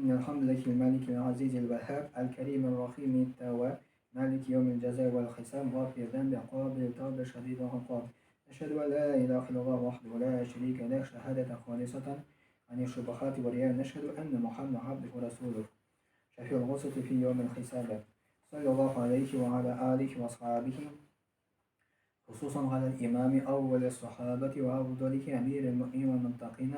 إن الحمد لله الملك العزيز الوهاب الكريم الرحيم التواب مالك يوم الجزاء والحساب غافر الذنب قابل التوب شديد العقاب أشهد أن لا إله إلا الله وحده لا شريك له شهادة خالصة عن الشبهات والرياء نشهد أن محمد عبده ورسوله شفيع الغصة في يوم الحساب صلى الله عليه وعلى آله وأصحابه خصوصا على الإمام أول الصحابة وأفضله أمير المؤمنين والمتقين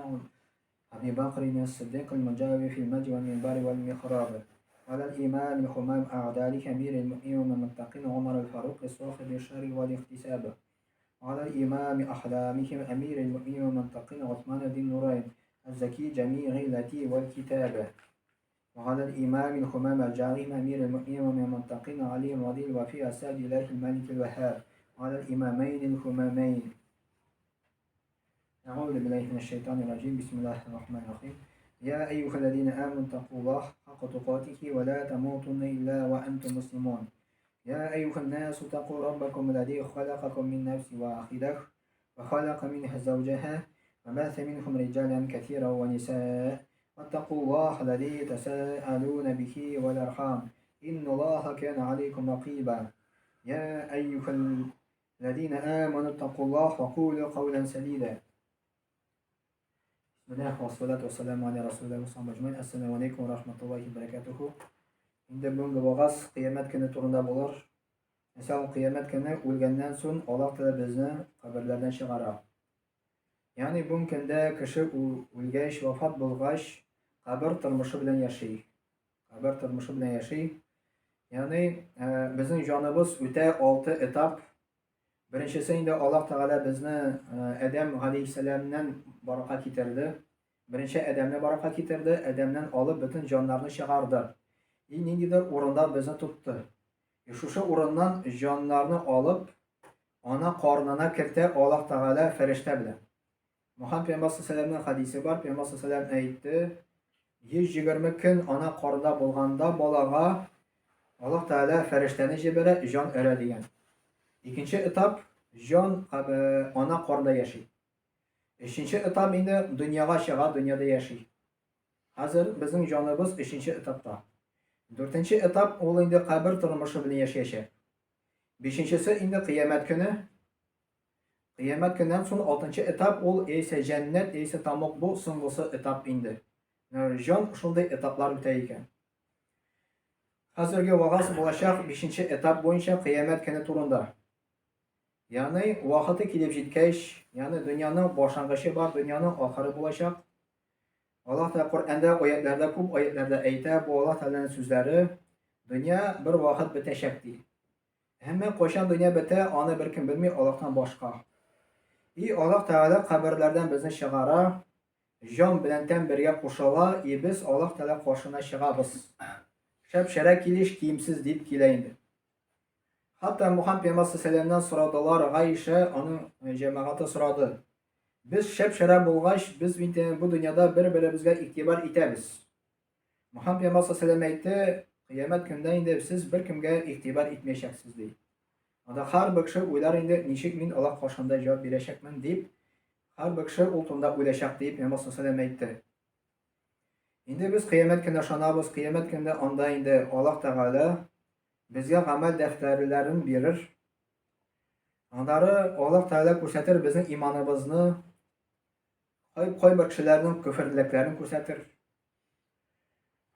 أبي بكر الصديق المجاور في المجد والمنبر والمحراب وعلى الإمام الحمام أعداله أمير المؤمنين والمتقين عمر الفاروق صاحب الشر والاحتساب وعلى الإمام أحلامهم أمير المؤمنين والمتقين عثمان ذي النورين الزكي جميع التي والكتاب وعلى الإمام الحمام الجارهم أمير المؤمنين والمتقين علي رضي الوفي أسد الله الملك الوهاب وعلى الإمامين الحمامين أعوذ بالله من الشيطان الرجيم بسم الله الرحمن الرحيم يا أيها الذين آمنوا اتقوا الله حق تقاته ولا تموتن إلا وأنتم مسلمون يا أيها الناس اتقوا ربكم الذي خلقكم من نفس واحدة وخلق منها زوجها وبث منهم رجالا كثيرا ونساء واتقوا الله الذي تساءلون به والأرحام إن الله كان عليكم رقيبا يا أيها الذين آمنوا اتقوا الله وقولوا قولا سديدا بسم الله والصلاة والسلام على رسول الله وصحبه أجمعين السلام عليكم ورحمة الله وبركاته Инде бүгенге вагаз кыямәт көне турында булыр. Мисал, кыямәт көне үлгәннән соң Аллаһ Тәгалә безне каберләрдән чыгара. Ягъни бүгенге көндә кеше үлгәч, вафат булгач, кабер тормышы белән яши. Кабер тормышы белән яши. Ягъни э, безнең җаныбыз үтә алты этап. Беренчесе инде Аллаһ Тәгалә безне э, Адәм галәйһиссәламнән баракка китерде. Беренче Адәмне баракка китерде, Адәмнән алып бөтен җаннарны чыгарды. И ниндидер урында безне тотты. И шушы урыннан җаннарны алып, ана карнына кертә Аллаһ Тәгалә фәрештә белән. Мөхәммәд пәйгамбәр саллаллаһу хадисе бар, пәйгамбәр саллаллаһу әйтте, 120 көн ана карында булганда балага Аллаһ Тәгалә фәрештәне җибәрә, җан өрә дигән. Икенче этап җан ана карында яши. Өченче этап инде дөньяга чыга, дөньяда яши. Хәзер безнең җаныбыз өченче этапта. Дүртенче этап ул инде кабер тормышы белән яшәячәк. Бишенчесе инде кыямәт көне. Кыямәт көннән соң алтынчы этап ул яисә җәннәт, яисә тамук бу соңгысы этап инде. Җан шундый этаплар үтә икән. Хәзерге вагаз булачак бишенче этап буенча кыямәт көне турында. Ягъни вакыты килеп җиткәч, ягъни дөньяның башлангычы бар, дөньяның ахыры булачак. Аллаһ Тәгалә Коръәндә аятларда күп аятларда әйтә, бу Аллаһ Тәгаләнең сүзләре, дөнья бер вакыт бетәчәк ди. Әмма кайчан дөнья бетә, аны беркем белми Аллаһтан башка. И Аллаһ Тәгалә каберләрдән безне чыгара, җан белән тән бергә кушыла, и без Аллаһ Тәгалә каршына чыгабыз. Шәп-шәрә килеш, киемсез дип килә инде. Хәтта Мухаммад пәйгамбәр саллаллаһу сорадылар, Гайшә аның э, җәмәгате сорады. Без шәп-шәрә булгач, без бит э, бу дөньяда бер-беребезгә игътибар итәбез. Мөхәммәд пәйгамбәр саллаллаһу әйтте, кыямәт көндә инде сез беркемгә игътибар итмәячәксез ди. Анда һәрбер кеше уйлар инде, ничек мин Аллаһ каршында җавап бирәчәкмен дип, һәрбер кеше ул турында уйлачак дип пәйгамбәр саллаллаһу әйтте. Инде без кыямәт көненә ышанабыз, кыямәт көнендә анда инде Аллаһ Тәгалә безгә гамәл дәфтәрләрен бирер. Аннары Аллаһ Тәгалә күрсәтер безнең иманыбызны, кайбер кешеләрнең көферлекләрен күрсәтер.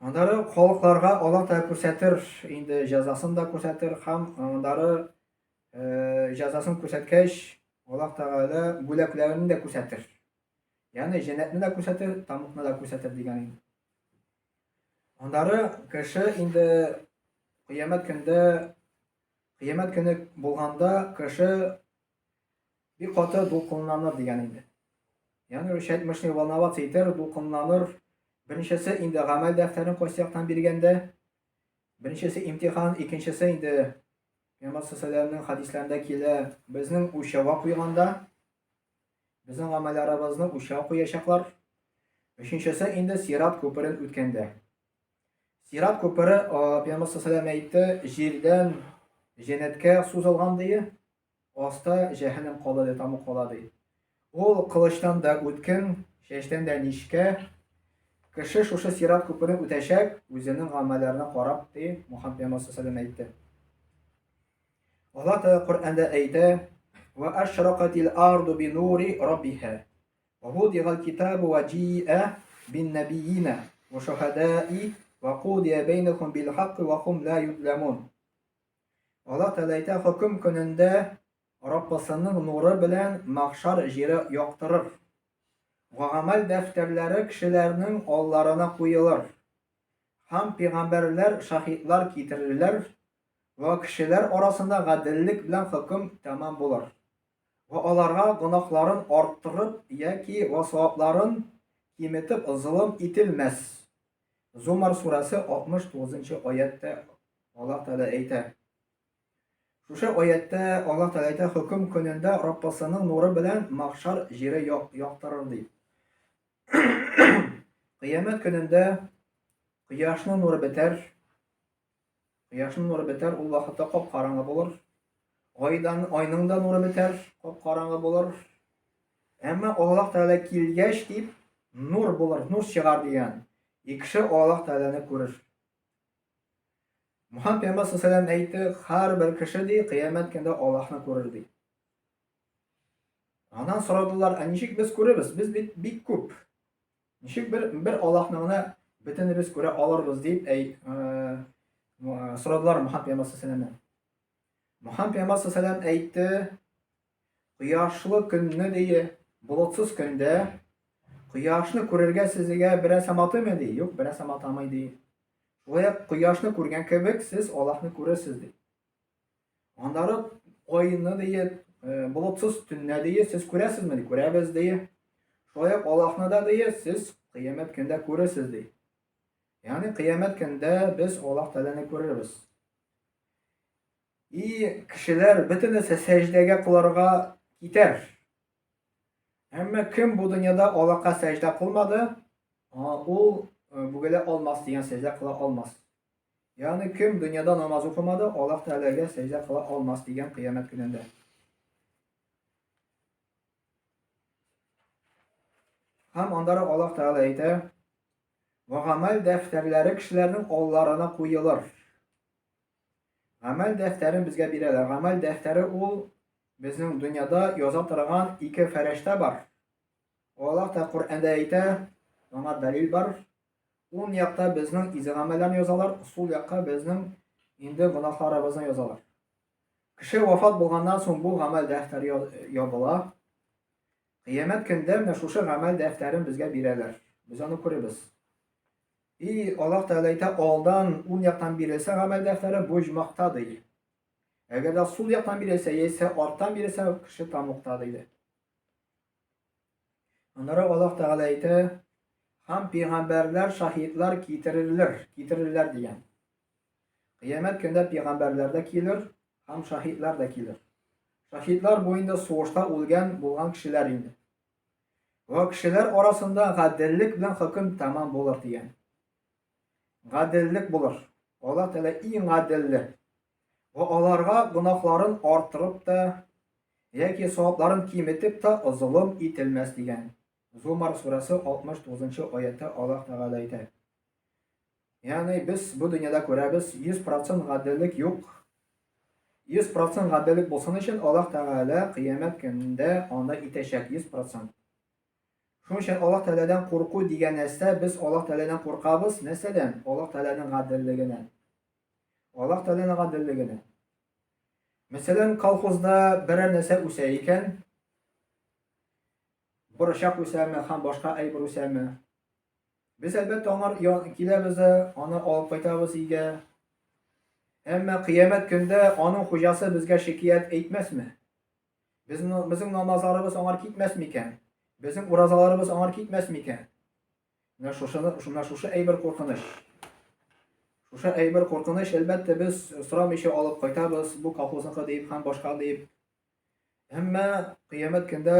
Аннары халыкларга Аллаһ Тәгалә күрсәтер, инде җәзасын да күрсәтер һәм аннары э, җәзасын күрсәткәч, Аллаһ Тәгалә бүләкләрен дә күрсәтер. Ягъни җәннәтне дә күрсәтер, тамукны да күрсәтер дигән инде. Аннары кеше инде кыямәт көндә кыямәт көне булганда кеше Бик каты дулкынланыр дигән инде. Ягъни русча әйтмешли волноваться итәр, дулкынланыр. Беренчесе инде гамәл дәфтәрен кайсы яктан биргәндә, беренчесе имтихан, икенчесе инде Пәйгамбәр саллаллаһу хадисләрендә килә, безнең үлчәүгә куйганда, безнең гамәлләребезне үлчәүгә куячаклар. Өченчесе инде сират күперен үткәндә. Сират күпере, Пәйгамбәр саллаллаһу әйтте, җирдән җәннәткә сузылган дие. Аста җәһәннәм кала ди, тамы кала ди. Ул кылычтан да үткен, чәчтән дә нечкә. Кеше шушы сират күперен үтәчәк, үзенең гамәлләренә карап, ди Мухаммад пәйгамбәр саллаллаху әйтте. Аллаһ Тәгалә Коръәндә әйтә: "Ва ашракатил арду би нури раббиха, ва вудигал китабу ва җиа бин набийина ва шухадаи ва кудия бәйнәхум бил хакки ва хум ла юзламун." Аллаһ Тәгалә әйтә, хөкем көнендә Раббысының нуры белән мәхшәр җире яктырыр. Гамәл дәфтәрләре кешеләрнең алларына куелыр. Һәм пигамбәрләр шаһитлар китерерләр вә кешеләр арасында гаделлек белән хөкем тәмам булыр. Вә аларга гөнаһларын арттырып яки вә савапларын киметеп золым ителмәс. Зумар сүрәсе 69 нчы аятьтә Аллаһ Тәгалә әйтә. Шушы аятьтә Аллаһ Тәгалә әйтә, хөкем көнендә Раббысының нуры белән мәхшәр җире яктырыр ди. Кыямәт көнендә кояшның нуры бетәр. Кояшның нуры бетәр, ул вакытта кап-караңгы булыр. Айдан, айның да нуры бетәр, кап-караңгы булыр. Әмма Аллаһ Тәгалә килгәч дип, нур булыр, нур чыгар дигән. И кеше Аллаһ Тәгаләне күрер. Мухаммад пәйгамбәр саллаллаху әйтте, һәрбер кеше ди, кыямәт көндә Аллаһны күрер ди. Аннан сорадылар, ә ничек без күрербез? Без бит бик күп. Ничек бер бер Аллаһны гына бөтенебез күрә алырбыз дип әй сорадылар Мухаммад пәйгамбәр саллаллаху Мухаммад пәйгамбәр саллаллаху әйтте, Кояшлы көнне ди, болытсыз көндә кояшны күрергә сезгә берәрсе матыймы ди? Юк, берәрсе матамый ди. Шулай ук кояшны күргән кебек сез Аллаһны күрерсез ди. Аннары айны ди, э, болытсыз төннә ди, сез күрәсезме ди? Күрәбез ди. Шулай ук Аллаһны да ди, сез кыямәт көндә күрерсез ди. Ягъни кыямәт көндә без Аллаһ Тәгаләне күрербез. И кешеләр бөтенесе сәҗдәгә кылырга китәр. Әмма кем бу дөньяда Аллаһка сәҗдә кылмады, ул э, бүгелә алмас дигән сәҗдә кыла алмас. Ягъни кем дөньяда намаз укымады, Аллаһ Тәгаләгә сәҗдә кыла алмас дигән кыямәт көнендә. Һәм аннары Аллаһ Тәгалә әйтә: "Ва гамәл дәфтәрләре кешеләрнең алларына куелыр." Гамәл дәфтәрен безгә бирәләр. Гамәл дәфтәре ул безнең дөньяда яза торган ике фәрештә бар. Аллаһ та Коръәндә әйтә, аңа дәлил бар. Уң якта безнең изге гамәлләрне язалар, сул якка безнең инде гөнаһларыбызны язалар. Кеше вафат булганнан соң бу гамәл дәфтәре ябыла. Кыямәт көндә менә шушы гамәл дәфтәрен безгә бирәләр. Без аны күрербез. И Аллаһ Тәгалә әйтә, алдан уң яктан бирелсә гамәл дәфтәре бу оҗмахта ди. Әгәр дә сул яктан бирелсә, яисә арттан бирелсә, кеше тамукта диде. Аннары Аллаһ Тәгалә әйтә, һәм пәйгамбәрләр шаһитлар китерерләр, китерерләр дигән. Кыямәт көндә пәйгамбәрләр дә килер, һәм шаһитлар да килер. Шаһитлар бу инде сугышта үлгән булган кешеләр инде. Вә кешеләр арасында гаделлек белән хөкем тәмам булыр дигән. Гаделлек булыр. Аллаһ Тәгалә иң гаделле. Вә аларга гөнаһларын арттырып та яки савапларын киметеп тә золым ителмәс дигән. Зумар сүрәсе 69 аятта Аллаһ Тәгалә әйтә. Ягъни без бу дөньяда күрәбез, 100% гаделлек юк. 100% гаделлек булсын өчен Аллаһ Тәгалә кыямәт көнендә аны итәчәк 100%. Шуның өчен Аллаһ Тәгаләдән курку дигән нәрсә, без Аллаһ Тәгаләдән куркабыз нәрсәдән? Аллаһ Тәгаләнең гаделлегеннән. Аллаһ Тәгаләнең гаделлегеннән. Мәсәлән, колхозда берәр нәрсә үсә икән, борчак үсәме һәм башка әйбер үсәме? Без әлбәттә аңар киләбез дә, аны алып кайтабыз өйгә. Әмма кыямәт көндә аның хуҗасы безгә шикаять әйтмәсме? Безнең, безнең намазларыбыз аңар китмәс микән? Безнең уразаларыбыз аңар китмәс микән? Менә шушыны, менә шушы әйбер куркыныч. Шушы әйбер куркыныч, әлбәттә, без сорамыйча алып кайтабыз, бу колхозныкы дип һәм башка дип. Әмма кыямәт көндә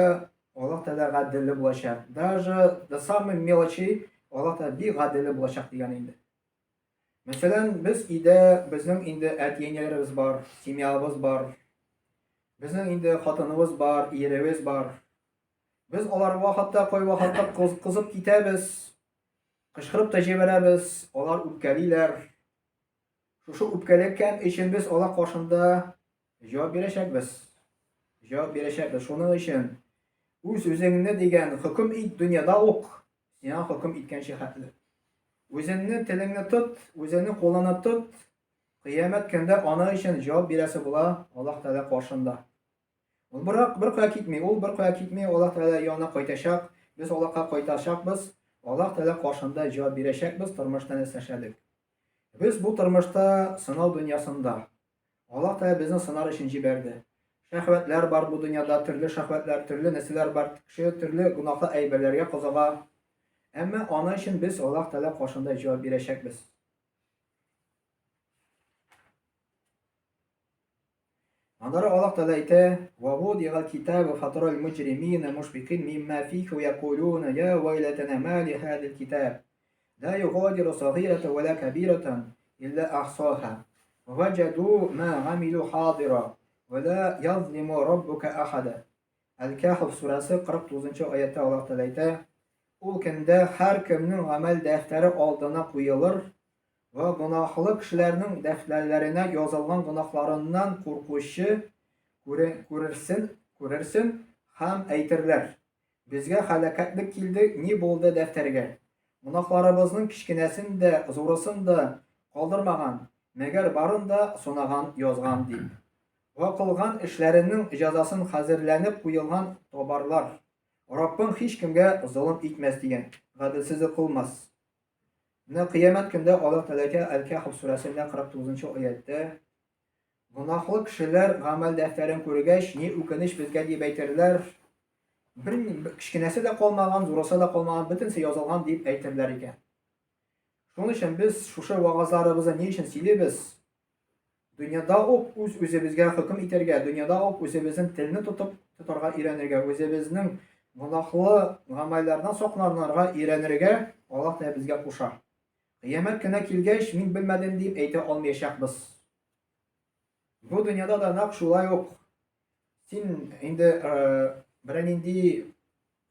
Аллаһ Тәгалә гаделле булачак. Даже до самой мелочи Аллаһ Тәгалә бик гаделле булачак дигән инде. Мәсәлән, без өйдә безнең инде әти-әниләребез бар, семьябыз бар. Безнең инде хатыныбыз бар, иребез бар. Без алар вакытта, кай вакытта кызып китәбез. Кычкырып та җибәрәбез, алар үпкәлиләр. Шушы үпкәләткән өчен без алар каршында җавап бирәчәкбез. Җавап бирәчәкбез. Шуның өчен үз-үзеңне дигән хөкем ит дөньяда ук, сиңа хөкем иткәнче хәтле. Үзеңне телеңне тот, үзеңне кулыңны тот. Кыямәт көндә аны өчен җавап бирәсе була Аллаһ Тәгалә каршында. Ул бер, бер кая китми, ул бер кая китми, Аллаһ Тәгалә янына кайтачак, без Аллаһка кайтачакбыз, Аллаһ Тәгалә каршында җавап бирәчәкбез, тормышта нәрсә эшләдек. Без бу тормышта сынау дөньясында. Аллаһ Тәгалә безне сынар өчен җибәрде. Шәһвәтләр бар бу дөньяда, төрле шәһвәтләр, төрле нәрсәләр бар, кеше төрле гөнаһлы әйберләргә кызыга. Әмма аны өчен без Аллаһ Тәгалә каршында җавап бирәчәкбез. Аннары Аллаһ Тәгалә әйтә: "Ва вудиғал китабу фатарал муҗримина мушфикин мимма фихи ва якулуна я вайлатана ма ли хазал китаб ла югадиру сагиратан ва ла кабиратан илля ахсаха ва ваҗаду ма гамилу хадира ва ла язлиму раббука ахада." Әл-Кәһф сүрәсе 49 нчы аятта Аллаһ Тәгалә әйтә: Ул көндә һәркемнең гамәл дәфтәре алдына куелыр вә гөнаһлы кешеләрнең дәфтәрләренә язылган гөнаһларыннан куркучы күрерсен, күрерсен һәм әйтерләр, Безгә һәлакәтлек килде, ни булды дәфтәргә? Гөнаһларыбызның кечкенәсен дә, зурысын да калдырмаган, мәгәр барын да санаган, язган, дип. Вә кылган эшләренең җәзасын хәзерләнеп куелган табарлар. Раббың һичкемгә золым итмәс дигән, гаделсезлек кылмас. Менә кыямәт көндә Аллаһ Тәгалә Әл-Кәһф сүрәсендә 49 нчы аятьтә гөнаһлы кешеләр гамәл дәфтәрен күргәч, ни үкенеч безгә дип әйтерләр. Бер кечкенәсе дә калмаган, зурысы да калмаган, бөтенесе язылган дип әйтерләр икән. Шуның өчен без шушы вагазларыбызны ни өчен сөйлибез? Дөньяда ук үз-үзебезгә хөкем итәргә, дөньяда ук үзебезнең телне тотып тотарга өйрәнергә, үзебезнең гөнаһлы гамәлләрдән сакланырга өйрәнергә Аллаһ Тәгалә безгә куша. Кыямәт көне килгәч, мин белмәдем дип әйтә алмаячакбыз. Бу дөньяда да нәкъ шулай ук. Син инде берәр нинди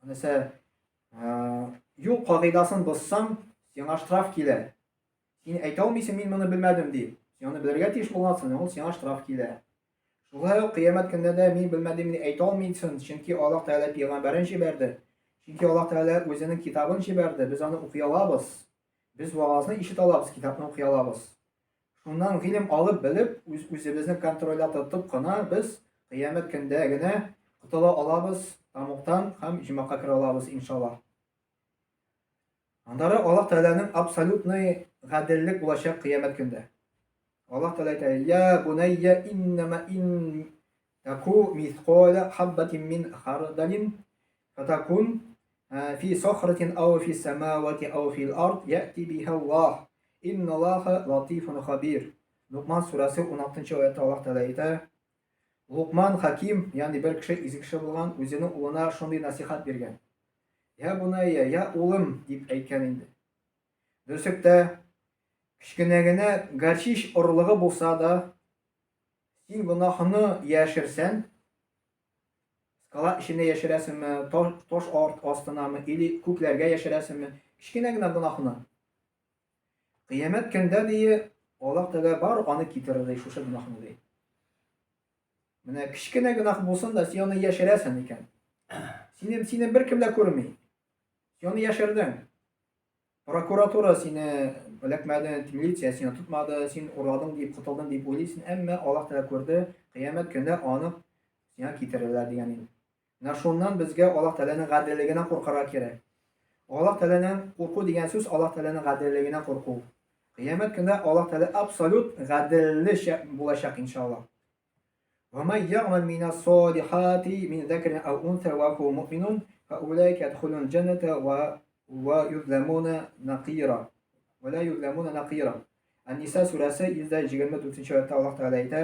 нәрсә юл кагыйдасын бозсаң, сиңа штраф килә. Син әйтә алмыйсың, мин моны белмәдем дип. Син аны белергә тиеш булгансың, ул сиңа штраф килә. Шулай ук кыямәт көндә дә мин белмәдем дип әйтә алмыйсың, чөнки Аллаһ Тәгалә пәйгамбәрен җибәрде. Чөнки Аллаһ Тәгалә үзенең китабын җибәрде, без аны укый алабыз. Без вагазны ишетә алабыз, китапны укый алабыз. Шуннан гыйлем алып, белеп, үз үзебезне контрольдә тотып кына без кыямәт көндә генә котыла алабыз тамуктан һәм җомакка керә алабыз, иншаллаһ. Аннары Аллаһ Тәгаләнең абсолютный гаделлек булачак кыямәт көндә. Аллаһ Тәгалә әйтә: "Я бунайя иннама ин таку мисқала хаббатин мин хардалин фатакун фи сахратин ау фи самавати ау фил ард яти биха Аллаһ. Инналлаһа латифун хабир." Лукман сүрәсе 16 нчы аятта Аллаһ Тәгалә әйтә: Лукман хаким, ягъни бер кеше изге кеше булган, үзенең улына шундый насихат биргән. Я бунайя, я улым, дип әйткән инде. Дөреслектә, кечкенә генә горчич орлыгы булса да, син гөнаһны яшерсән, скала эченә яшерәсеңме, таш арт астынамы, или күкләргә яшерәсеңме, кечкенә генә гөнаһны. Кыямәт көндә дие, Аллаһ Тәгалә бар аны китерер ди, шушы гөнаһны ди. Менә кечкенә гөнаһ булсын да, син аны яшерәсең икән. Сине, сине беркем дә күрми. Син аны яшердең. Прокуратура сине эләкмәде, милиция сине тотмады, син урладың дип, котылдың дип уйлыйсың, әмма Аллаһ Тәгалә күрде, кыямәт көндә аны сиңа китерерләр дигән инде. Менә шуннан безгә Аллаһ Тәгаләнең гаделлегеннән куркырга кирәк. Аллаһ Тәгаләнең курку дигән сүз Аллаһ Тәгаләнең гаделлегеннән курку. Кыямәт көндә Аллаһ Тәгалә абсолют гаделле булачак иншаллаһ. ومن يعمل من الصالحات من ذكر أو أنثى وهو مؤمن فأولئك يدخلون الجنة ويظلمون نقيرا ولا يظلمون نقيرا Ән-Ниса сүрәсе 124 аятта Аллаһ Тәгалә әйтә: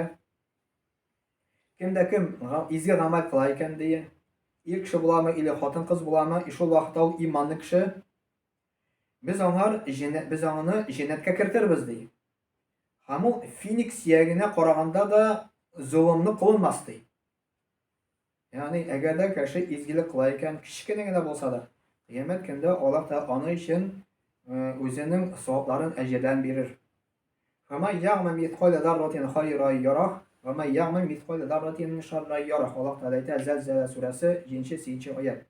Кем дә кем изге гамәл кыла икән ди, ир кеше буламы или хатын-кыз буламы, и шул вакытта ул иманлы кеше, без аңар без аңны җәннәткә кертербез ди. Һәм ул финик сөягенә караганда да золымны кылынмас ди. Ягъни, әгәр дә кеше изгелек кыла икән, кечкенә генә булса да, кыямәт көндә Аллаһ та аны өчен үзенең савапларын әҗердән бирер. Фәмән ягъмәл миткаля зарратин хайран ярах, ва мән ягъмәл миткаля зарратин шарран ярах. Аллаһ Тәгалә әйтә, Зәлзәлә сүрәсе 7-8 аять.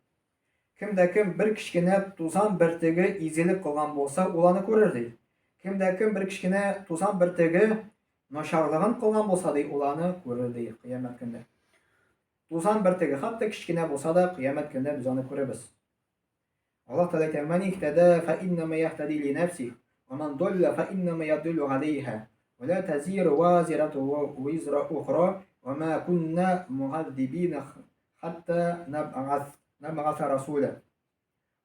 Кем дә кем бер кечкенә тузан бөртеге изгелек кылган булса, ул аны күрер, ди. Кем дә кем бер кечкенә тузан бөртеге начарлыгын кылган булса, ди, ул аны күрер, ди, кыямәт көндә. Тузан бөртеге хәтта кечкенә булса да, кыямәт көндә без аны күрербез. Аллаһ Тәгалә әйтә, "Ман ихтада фа иннама яхтади ли нафсих, ва ман долла фа иннама ядуллу алейха, ва ла тазиру вазирату визра ухра, ва ма кунна мугаддибина хатта набгаса расула."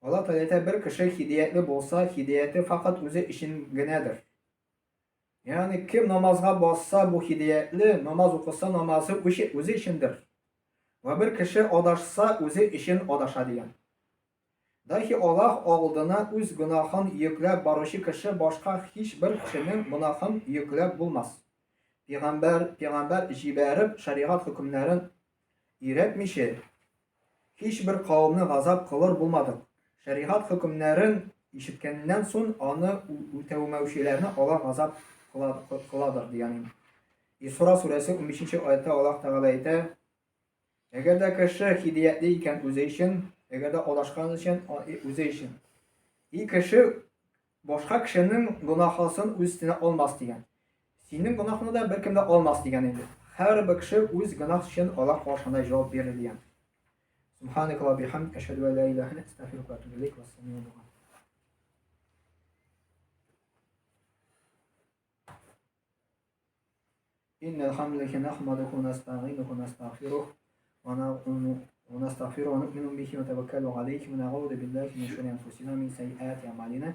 Аллаһ Тәгалә әйтә, бер кеше һидаятлы булса, һидаяте факат үзе өчен генәдер. Ягъни кем намазга басса, бу һидаятлы, намаз укыса, намазы үзе өчендер. Вә бер кеше адашса, үзе өчен адаша дигән. Дәхи Аллаһ алдына үз гөнаһын йөкләп баручы кеше башка һичбер кешенең гөнаһын йөкләп булмас. Пигамбәр, пигамбәр җибәреп шәригать хөкемнәрен өйрәтмичә, һичбер кавымны газап кылыр булмадык. Шәригать хөкемнәрен ишеткәннән сон аны үтәүмәүчеләрне Аллаһ газап кыладыр дигән инде. Исра сүрәсе 15 нче аятта Аллаһ Тәгалә әйтә, Әгәр дә кеше һидаятле икән үзе өчен, әгәр дә адашкан өчен үзе өчен. И кеше башка кешенең гөнаһысын үз өстенә алмас дигән. Синең гөнаһны да беркем дә алмас дигән инде. Һәрбер кеше үз гөнаһ өчен Аллаһ каршында җавап бирер дигән. Субханaka ва бихамдик ашһаду ан ла илаһа илля анта астагфирука ва атубу илейк. Вассаламу алейкум. إن الحمد لله نحمده ونستعينه ونستغفره ونستغفره ونؤمن به ونتوكل عليه ونعوذ بالله من شرور أنفسنا ومن سيئات أعمالنا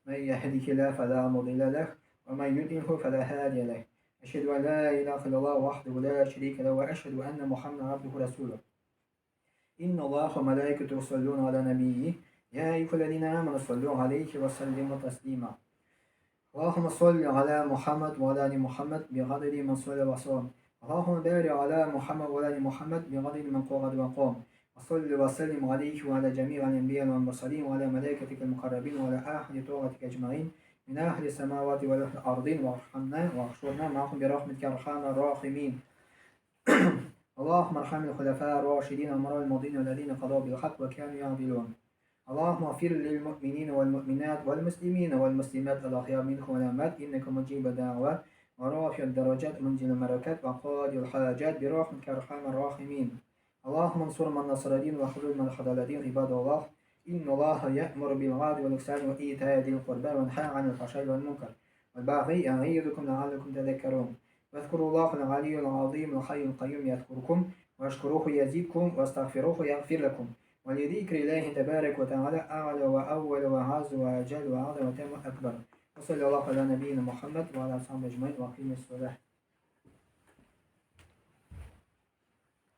من يهده الله فلا مضل له ومن يضلله فلا هادي له أشهد أن لا إله إلا الله وحده لا شريك له وأشهد أن محمدا عبده ورسوله إن الله وملائكته يصلون على نبيه يا أيها الذين آمنوا صلوا عليه وسلموا تسليما اللهم صل على محمد وعلى آل محمد بقدر من صلى وسلم اللهم بارك على محمد وعلى آل محمد بقدر من قعد وقام وصل وسلم عليه وعلى جميع الأنبياء والمرسلين وعلى ملائكتك المقربين وعلى أهل طاعتك أجمعين من أهل السماوات والأرضين وارحمنا واحشرنا معهم برحمتك أرحم الراحمين اللهم ارحم الخلفاء الراشدين والأمراء الماضين والذين قضوا بالحق وكانوا يعدلون اللهم اغفر للمؤمنين والمؤمنات والمسلمين والمسلمات الأحياء منهم والأموات إنك مجيب الدعوات ورافع الدرجات منزل الملكات وقاضي الحاجات برحمتك أرحم الراحمين اللهم انصر من نصر الدين وخذل من خذل الدين عباد الله إن الله يأمر بالعدل والإحسان وإيتاء ذي القربى وينهى عن الفحشاء والمنكر والبغي يعظكم لعلكم تذكرون واذكروا الله العلي العظيم الحي القيوم يذكركم واشكروه يزيدكم واستغفروه يغفر لكم ولذكر الله تبارك وتعالى أعلى وأول وأعز وأجل وأعظم وأتم أكبر وصلى الله على نبينا محمد وعلى آله وصحبه أجمعين وأقيم الصلاة.